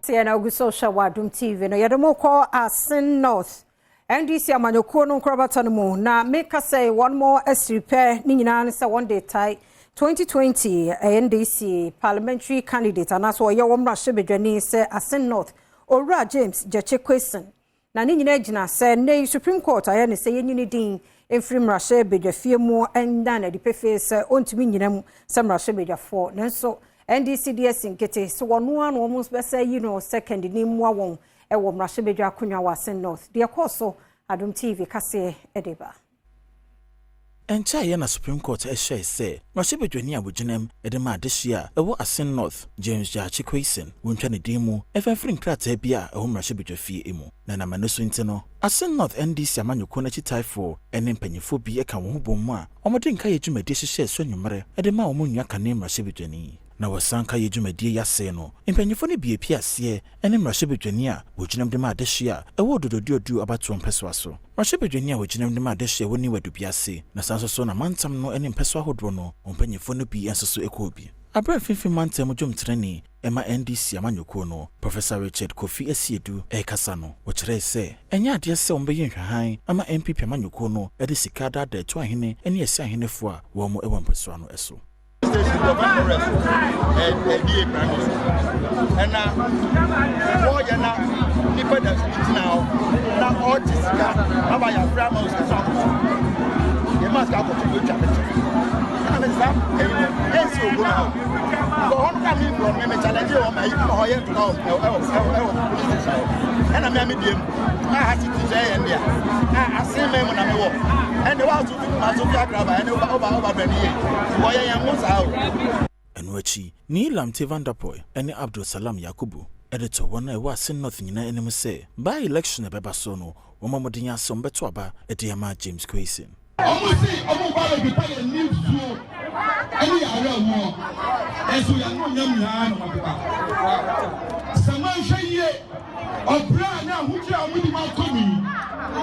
Teɛ na ogu so hwɛ wɔ Adom TV no, yɛde mo kɔ Asen North NDC amanyɔkuo no nkorabata no mu na meka sɛ wɔn mo asiri pɛ ne nyinaa ne sɛ wɔn de tae 2020 NDC parliamentary candidate anaasɛ ɔyɛ wɔn mmarahyɛbadwani sɛ Asen North, Owura James Gyakye Quayson. Na ne nyinaa gyina sɛ nnɛ yi Supreme Court ayɛ ne sɛ yɛnyi ne din mfiri mmarahyɛbadwafie mu nda no adi pefee sɛ ɔntumi nnyina mu sɛ mmarahyɛbadwafoɔ. Nanso NDC deɛ si nkete sɛ wɔn ara na wɔn bɛsɛ yi no sɛ kandini mmoa wɔn wɔ mmarahyɛbadwa akonnwa wɔ Asen North. Deɛ ɛkɔɔ so, Adom TV kaseɛ de ba. Ɛnkyɛeɛ na Supreme Court hyɛe sɛ mmarahyɛbadwani a wɔgyinam de ma adehyeɛ a ɛwɔ Asen North, James Gyakye Quayson, wɔntwa ne din mu mfa mfiri nkrataa bi a ɛwɔ mmarahyɛbadwafie mu. Na ɛnam ɛno so nti no, Asen North NDC amanyɔkuo no akyitaefoɔ ne mpanyimfoɔ bi ka wɔn ho bɔɔ mu a wɔde nkaeɛ dwumadie hyehyɛɛ so anwummerɛ de maa wɔn nua kane mmarahyɛbadwani. Na wɔ saa nkaeɛ dwumadie yi ase no, mpanyimfoɔ no bi apue aseɛ ne mmarahyɛbadwani a wɔgyinam de ma adehyeɛ a ɛwɔ Odododuoduo abatoɔ mpɛsoa so. Mmarahyɛbadwani a wɔgyinam de ma adehyeɛ a ɛwɔ New Adubiase, na saa nso so na mantam no ne mpɛsoa ahodoɔ no wɔn mpanyimfoɔ no bi nso so kɔɔ bi. Aberɛ a Mfimfini Mantam mu dwomtenani ma NDC amanyɔkuo no, Professor Richard Kofi Asiedu rekasa no, ɔkyerɛɛ sɛ ɛnyɛ adeɛ sɛ wɔbɛyɛ nhwɛhan ama NPP amanyɔkuo no de sika adaadaa Atuahene ne Asiahenefoɔ a wɔn wɔ mpɛsoa no so. Station bi ɔfa forest ɛdi primary school ɛna wɔyɛ na nipa da so gyina hɔ na ɔgye sika aba yɛafrɛ ama wo sika so akɔto yɛ ma sika akɔto no atwa picture ɛna me sa ɛyi no ɛnsi ogo no hɔ because hɔ no ka me nkɔ me me challenge wɔ ma ɛyi ma hɔ yɛ ntoma ɛwɔ ɛwɔ ɛwɔ police station hɔ ɛna me a me die mu a ha titi sɛ ɛyɛ ndea a asen mɛ mu na me wɔ ɛna wa so fi kuma so fi akraba ɛna ɔba ɔba ɔba bɛ ne yie wɔyɛ yɛn ho saa o. Ɛno akyi, Nii Lamte Vanderpuye ne Abdul Salam Yakubu de too wɔn a ɛwɔ Asin North nyinaa anim sɛ by-election a ɛbɛba so no, wɔmmɔ mmɔden ara sɛ wɔbɛto aba de ama James Quayson. Ɔmo se ɔmo ba bɛpepa yɛn nisuo ne yɛn awerɛhoɔ, nso yɛn anuonyam nyinaa na wɔapepa. Sɛ moanhwɛ yie, ɔbrɛ a ne ahokyere a wɔde mo akɔ mu yi,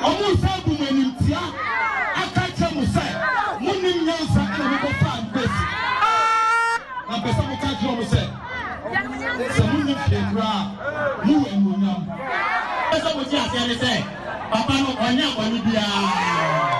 wɔresan abu mo animtia aka akyerɛ mo sɛ monnim nyansa na mokɔfaa Nkwesi. Na mpɛ sɛ moka kyerɛ wɔn sɛ, sɛ monnim hwee koraa a, mowɔ anuonyam. Mepɛ sɛ mote aseɛ ne sɛ, papa no, ɔnyɛɛ bɔne biara.